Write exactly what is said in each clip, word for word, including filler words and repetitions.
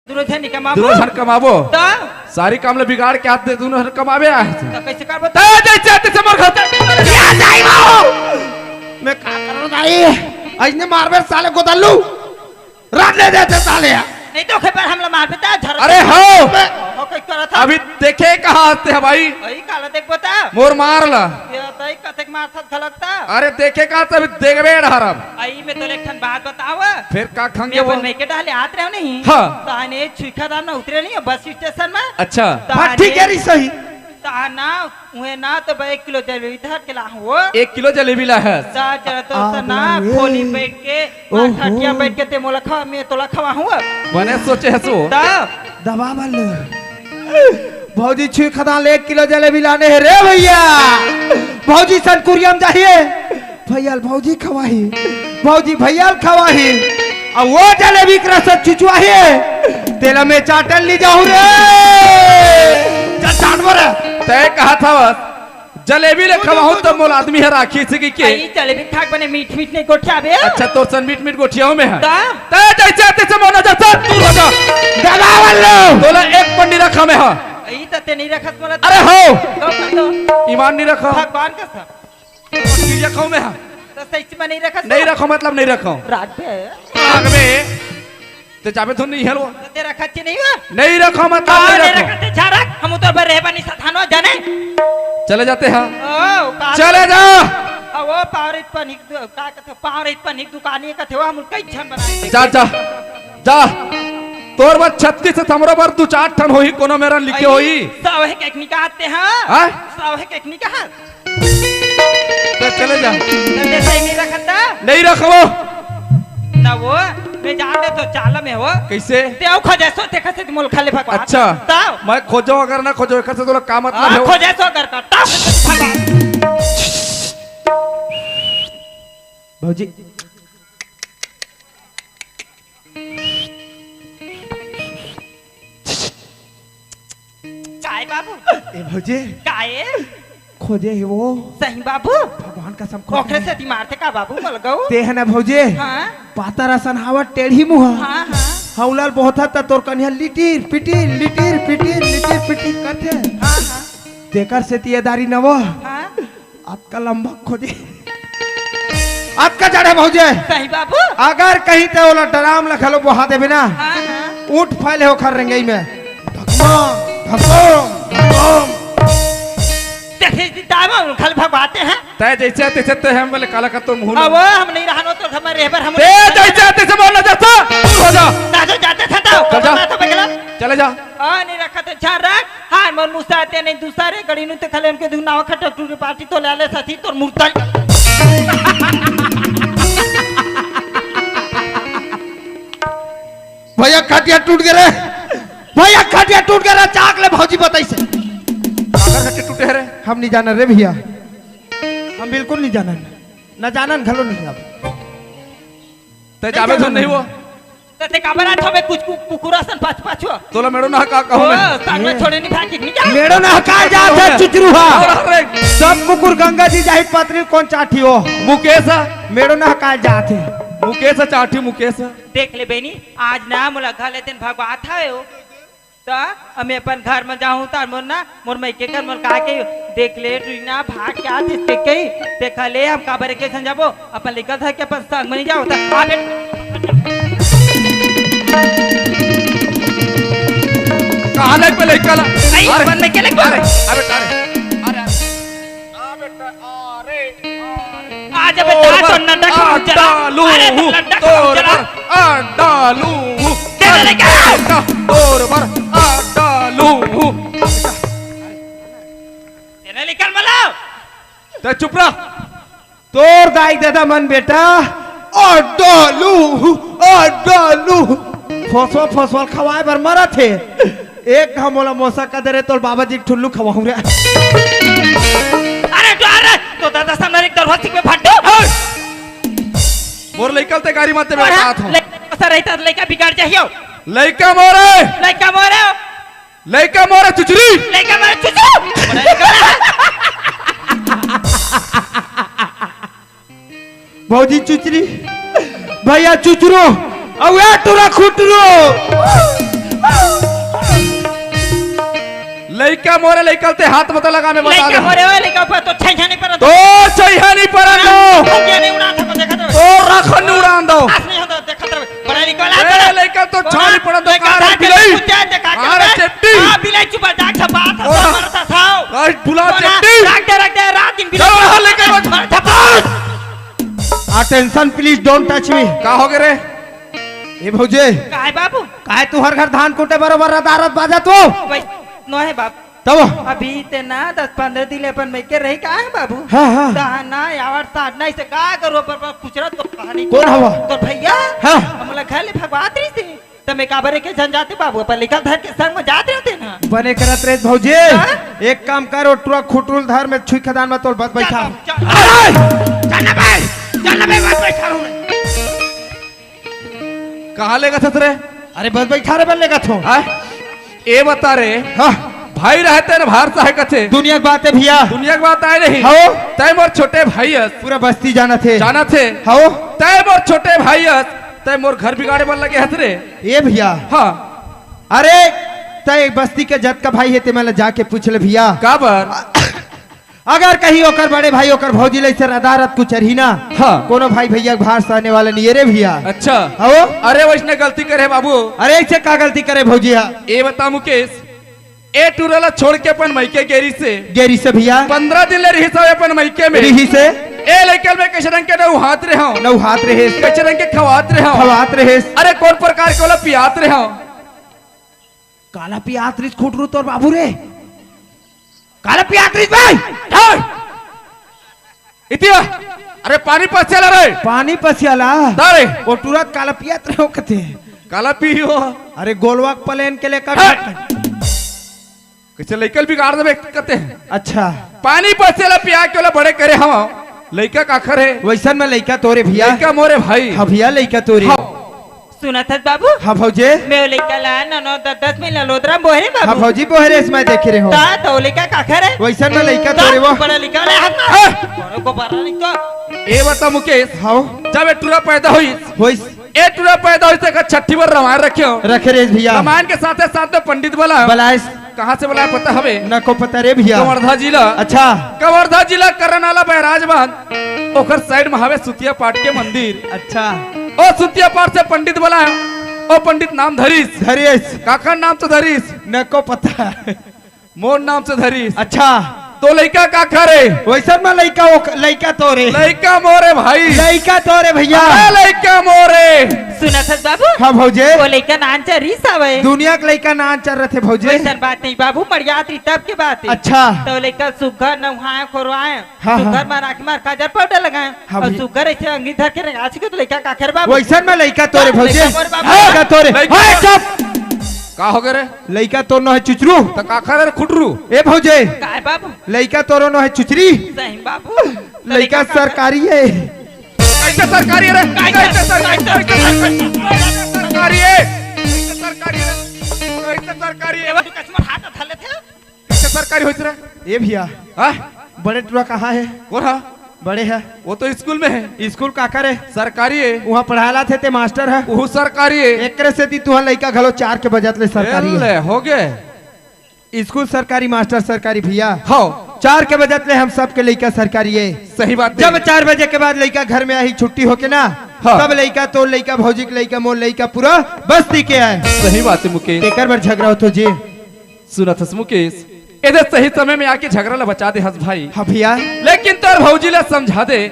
दूनों झन कमाबो। दूनों झन कमाबो। त? सारी काम ल बिगाड़ के आत दे, दूनों झन कमाबे आए। त कइसे करबो? त जइसे आते से मोर घर से। या दाई बाबू! मैं का करूं दाई? अइसने मारबे साले गोदल्लू। रख ले देते साले। नहीं तो खेपर हमला मारबे त झर। अरे हो। हो कइसे करत ह? अभी देखे कहाँ आते हैं भाई? भाई काला देखबो त? मोर मार ला। ये तई कतेक मारथस घलक त? अरे देखे कहाँ त अभी देखबे डहर अब। अई मैं तोले एक ठन बात बताव। फिर का खंगे मैं वो? अपन मइके डहले आत रहेंव नहीं। हाँ। तहने छुईखदान म उतरे नहीं बस स्टेशन म। अच्छा। तहने हाँ, ठीक है, रही सही। तहना उहे ना तो भाई एक किलो जलेबी धर के लाहूं वो। एक किलो जलेबी ला है। सा चल तो आ, सना बना ले। खोली बैठ के, ओहो। खटिया बैठ के ते मोला खवा, मैं तोला खवाहूं अब। बने सोचे हसो। त? दबा बल। भौजी छुईखदान ले एक किलो जलेबी लाने हे रे भइया। भौजी सन कुरिया म जाही। भइया ल भौजी खवाही, भौजी भइया ल खवाही। अब वो जलेबी के रस चुचवाही, तेला मैं चाटन ली जाहूं रे। चल चाट बर। तय कहा था बस, जलेबी ले खवाहूं त मोला आदमी हर आखी से कि के? अई जलेबी खाक बने मीठ मीठ नहीं गोठियाबे। अच्छा, तोर सन मीठ मीठ गोठियाहूं मैं ह। त? तय जइसे आते से मोना जइसे तू हो जा। दबा बल लो। तोला एक पंडी रखा मैं ह। अई त ते नहीं रखस मोला। अरे हो। तो कर दो। ईमान नहीं रखा। भगवान कसम। किरिया खाहूं मैं ह। त सही में नहीं रखस नहीं ना? रखो मतलब नहीं रखो। राख बे। राख बे। ते जाबे तो नहीं हेलो। त ते रखत च नहीं हो? नहीं रखो मतलब हाँ, नहीं नहीं रखो। रखत च, झा रख। हम उतर बर रहे बनी सथानो जाने। चले जाते हैं। ओ, का चले जा। आ, वो पावर इत पर निक दु-, का कथे, पावर इत पर निक दुकानी कथे, वो हम कई झन बना दे। जा, जा। जा। तोर बर छत्तीस से हमरो बर दू चार ठन होही, कोनो मेरन लिखे होही। सौ है के एक निकालते हैं। हाँ? सौ है के एक निकाल। त चले जा। त ते सही नहीं रखत त? नहीं रखबो। ना वो, मैं जान ले तो चाल में हो। कइसे? ते अउ खोजे सो, ते कसे मोल खाले भगवान। अच्छा। तब? मैं खोजो अगर ना खोजो, एकर से तोला का मतलब हाँ, है? खोजे सो अगर का, तब भगवान। भौजी। काय बाबू? ए भौजी। काय? खोजे हे वो। सही बाबू? भगवान कसम खोजे ओखरे हे। से दिमाग थे का बाबू, मलगऊ? ते है ना भौजी? हाँ? पातर असन हावत टेढ़ी मुहा। हाँ, हाँ। हौलल बहुत त तोर कनिहा लिटिर, पिटिर, लिटिर, पिटिर, लिटिर, पिटिर करथे। हाँ, हाँ। तेकर से तियादारी नवो। हाँ। अतका लंबा खोजे। अतका जड़े भौजे। सही बाबू। अगर कहीं ते ओला डराम ल घलो बोहा देबे ना। हाँ, हाँ। ऊंट फैले ओखर रेंगई में। धकमा, धकम, धकम। तेरे दामा उनखल भगवाते हैं। तय जैसे तैसे ते हम बोले काला का तो मुंह अब वो हम नहीं रहनो तो हमारे रहबर हम ते जैसे तैसे बोलना चाहता, दूर हो जा। ना जो जाते थे तो चल जा। तो बगला। चले जा। आ, नहीं रखा तो झार रख। हाँ, मोर मुस्ता ते नहीं दूसरे गड़ी नु ते खले उनके दू नाव खट्टा टूरी पार्टी तो ले ले साथी तोर मुर्तल। भैया, खटिया टूट गे रे। भैया, खटिया टूट गे रे, चाक ले भौजी बताइसे। काकर खटिया टूटे हे रे? हम नहीं जानन रे भैया, हम बिल्कुल नहीं जानन, ना जानन घलो नहीं अब। ते जाबे तो नहीं वो। त ते काबर आत हवे कुछ कु-, कुकुर असन पाछ पाछ हो। तोला मेड़ो ना का कहूँ ओ, मैं। साथ में छोड़े नहीं भाग नहीं जा। मेड़ो ना का जात हे चुचरू हा। अरे, अरे। सब कुकुर गंगा जी जाहित पत्नी कोन चाठी हो। मुकेश हा। मेड़ो ना का जात हे। मुकेश हा चाठी, मुकेश हा। देख ले बहिनी, आज ना मोला घर ले तेन भगवात हवे हो। त अब मैं अपन घर में जाहूँ त मोर ना, मोर मइके कर मोर का के देख ले, टुरी ना भाग के आत हे, ते कही, ते खा ले, हम काबर के संग जाबो, अपन लइका धर के अपन संग में नहीं जाओ, त आबे। कहाँ ले पे लइका ला? नहीं, अरे, अपन में के लइका अरे, ला? अरे, अरे, अरे, अरे। आ जा बेटा, तोर बर तो नटक आ उजला। डालू अरे, हूँ, नटक तोर उजला। बर आ डालू हूँ। तेरे ले क्या? बेटा, तोर बर आ डालू हूँ। तेरे ले क्या मला? ते चुप रह। तोर दाई ददा मन बेटा, आ डालू हूँ, आ डालू हूँ। फसवा फसवा खवाए बर मरत हे। एक घाव मोला मोसा का दे रे, तोर बाबा जी के ठुल्लू खवाहूं रे। अरे डर रे, तो दादा सामने एक दरवाजा में फटो। मोर लइका ते गाड़ी माते में बात हो। लइका सर रहता तो लइका बिगड़ जाहियो। लइका मोरे। लइका मोरे। लइका मोरे चुचरी। लइका मोरे चुचू। भौजी चुचरी, भैया चुचरू, अउ ए टुरा खुटरू, लइका मोरे, लइका ल ते हाथ मत लगा, मैं बता दे। मोरे, ओ लइका ऊपर तो छैया नहीं परन। तो छैया नहीं परन दो। छैया नहीं उड़ा था, देखत रहो। तो राखन नहीं उड़ान दो। आस नहीं होता, देखत रहो। बड़ा लइका ला ए, लइका तो छानी पड़ा तो कार बिलाई। कार चेपटी। हाँ, बिलाई चुप जा, बात है, मरता था। आज बुला चेपटी। रख दे, रख दे, रात दिन बिलाई। चलो, हाँ, लेकर बच। Attention, please don't touch me। का हो गए रे? ए भौजे। काहे बाबू? काहे तुहर घर धान कूटे बरोबर रदारत बाजत हो? वही नो है बाबू। तब? अभी ते ना दस पंद्रह दिन ले अपन मइके रही का है बाबू? हाँ, हाँ। दहना, यावर, साटना, इसे का करो पर, पर कुचरत तो कहानी। कौन हवा? तो भैया। हाँ। हम लोग घर ले भगवात रही से। त मैं काबर के झन जाते बाबू, अपन लइका धर के संग में जात रहते ना। बने करत रहे भौजी। हाँ? एक काम कर, ओ टुरा खुटुल धर में छुई खदान में तोल बस बैठा। चल, चल। अरे! चल ना बे, चल ना बे, बस बैठा रहूं मैं। कहाँ लेगा था रे? अरे बस बैठा रे, बस लेगा थो। हाँ? ए बता रे। हाँ। भाई रहते ना भार सहाय कथे। दुनिया के बात है भैया। दुनिया के बात आए नहीं। हाँ। तय मोर छोटे भाई हस। पूरा बस्ती जाना थे। जाना थे। हाँ। तय मोर छोटे भाई हस। तय मोर घर बिगाड़े बर लगे हस रे। ए भैया। हाँ। अरे, तय बस्ती के जतका भाई हे, ते मन ला जाके पूछ ले भैया। काबर? अगर कहीं ओकर बड़े भाई, ओकर भौजी ले से रदारत कुचरही ना, हाँ। कोनो भाई भैया के भार सहने वाला नहीं है रे भैया। अच्छा। हो? अरे, वैसने गलती करे बाबू। अरे, ऐसे का गलती करे भौजी हा? ए बता मुकेश, ए टूरा ला छोड़ के अपन मइके गेरी से। गेरी से भैया। पंद्रह दिन ले रही सब अपन मइके में। रही से। ए लइकन में कैसे रंग के नौ हाथ रे हूँ। नौ हाथ रहे। कैसे रंग के खवात रे हूँ। खवात रहे। अरे कौन प्रकार के वाला पियात रे हूँ। काला पियात रिस खुटरू तोर बाबू रे। काला पियात रिस भाई। ढाल। इतिया। अरे पानी पसियाला रे। पानी पसियाला। तारे। वो तुरंत काला पियात रहे हो कथे। काला पी हो। अरे गोलवा प्लेन के लेकर। हाँ। कैसे लइकल बिगाड़ देबे कहते हैं। अच्छा। पानी पसेला पिया के ओला बड़े करे हवा। लइका काखर है? वैसन में लइका तोरे भैया। लइका मोरे भाई। हाँ भैया, लइका तोरे। हाँ। सुनत हस बाबू? हाँ भौजे। मैं ओ लइका ला नौ नौ दस दस में ललोदरा बोहरे बाबू। हाँ भौजी, बोहरे इसमें देखे रहे हो। ता तो लइका काखर है? वैसन में लइका तोरे वो। बड़ा लइका ले हाथ में। हाँ। बड़ा गोबर नहीं तो। ए बता मुकेश। हाँ। जब ए टुरा पैदा होइस। होइस। ए टुरा पैदा होइस तेकर छठी बर रमायन रखे हो। रखे रहे भैया। रमायन के साथे साथ में पंडित बलाय। बलाय। कहाँ से बलाय पता हवे? नको पता रे भैया। कवर्धा जिला। अच्छा। कवर्धा जिला करनाला बैराज बांध। ओकर side में हवे सुतिया पाट के मंदिर। अच्छा। ओ सुतिया पाट से पंडित बलाय। ओ पंडित नाम धरिस। धरिस। काकर नाम तो धरिस। नको पता। मोर नाम से धरिस। अच्छा। तो लइका काखर है? वैसन में लइका वो, लइका तोरे। लइका मोरे भाई। लइका तोरे भैया। अरे लइका मोरे। सुनत हस बाबू? हाँ भौजे। वो लइका नान चा रिस हवे। दुनिया के लइका नान चा रथे भौजे। वैसन बात नहीं बाबू, मरियात रही तब के बात है। अच्छा। तो लइका सुग्घर नहाए खोरवाए। हाँ, हाँ। सुग्घर मार आँख मार काजर पाउडर लगाए। हाँ और भैया। सुग्घर ऐसे अंगली धर के रंगाची के तो लइका काखर बाबू। वैसन में लइका तोरे भौजे। लइका मोरे बाबू। लइका तोरे। लइका। हाँ, चुप। का हो गए रे? लइका तोर नो है चुचरू। त काखर है खुटरू? ए भौजे। काय बाबू? लइका तोरो नो है चुचरी। सही बाबू। लइका सरकारी है। कैसे सरकारी है रे? कैसे सरकारी? कैसे सरकारी है? कैसे सरकारी है? कैसे सरकारी है? एवा तू कस्टमर हाथ धर लेथे? कैसे सरकारी होइस रे? ए भैया। हाँ? बड़े टुरा कहाँ है? कौन है? बड़े है। वो तो स्कूल में है। स्कूल काकर है? सरकारी है। वहाँ पढ़ाला थे ते मास्टर है। वो सरकारी है। एकरे सेती तुहर लइका घलो चार के बजत ले सरकारी ए है। ले, हो गए। स्कूल सरकारी, मास्टर सरकारी भैया। हाँ। चार के बजत ले हम सबके लइका सरकारी है। सही बात है। जब चार बजे के बाद लइका घर में आही छुट्टी होके ना, हाँ। तब लइका तोर लइका भौजी के लइका मोर लइका पूरा बस्ती के आए। सही बात है मुकेश। तेकर बर झगड़ा होतो जी। सुनत हस मुकेश, एदे सही समय में आके झगड़ा ला बचा दे हस भाई। हाँ भैया। लेकिन तोर भौजी ला समझा दे,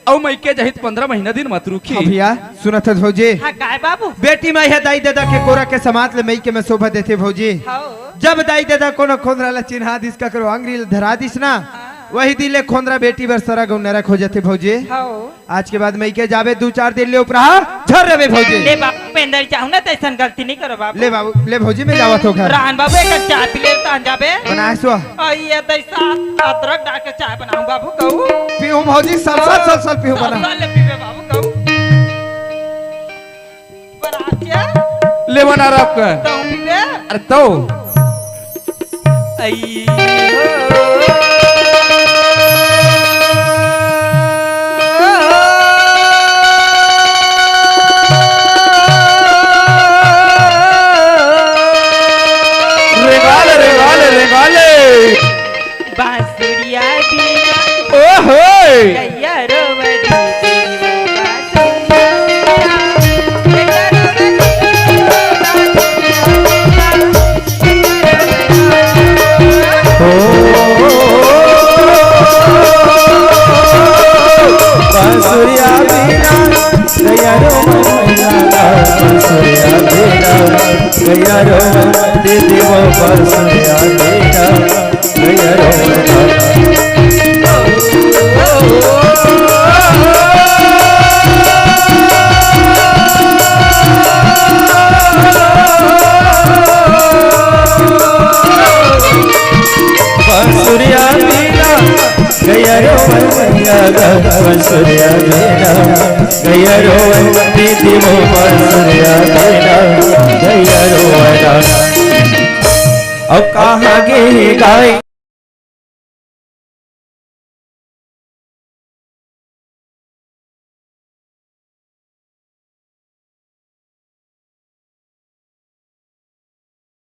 अउ मइके जहित पंद्रह महीना दिन मत रुकी। हाँ भैया, सुनत हस भौजी। हाँ, काय बाबू? बेटी माई है दाई ददा के कोरा के समात ले मइके में शोभा देथे भौजी। हाँ। जब दाई ददा कोनो खोंदरा ला चिन्हा दिस, ककरो अंगरी ला धरा दिस ना, हाँ। वही दिन ले खोंदरा बेटी बर सरग अउ नरक हो जाथे भौजी। हाँ। आज के बाद मइके जाबे दू चार दिन ले उपराहा झर रहे भौजी। ले बाबू, मैं अंदर जाहूं ना, तैसन गलती नहीं करो बाबू। ले बाबू, ले भौजी, मैं जावत हो घर। रान बाबू, एक चाय पी ले, तान जाबे। बनाए सो। आ, ये तैसा अदरक डाल के चाय बनाऊं बाबू, कहूं। पीहूं भौजी, सलसल, हाँ। सलसल पीहूं बना। सलसल ले पीबे बाबू, कहूं। बना चाय। ले बना रहा आपका। कहूं पीबे। अरे तो। आई हो। गैया रोवत दीदी वो बांसुरिया बिना, गैया रोवत। बांसुरिया बिना, गैया रोवत, गैया गा, बांसुरिया बिना, गैया रोवत दीदी वो बांसुरिया बिना, गैया रोवत। अब कहाँ गे गाय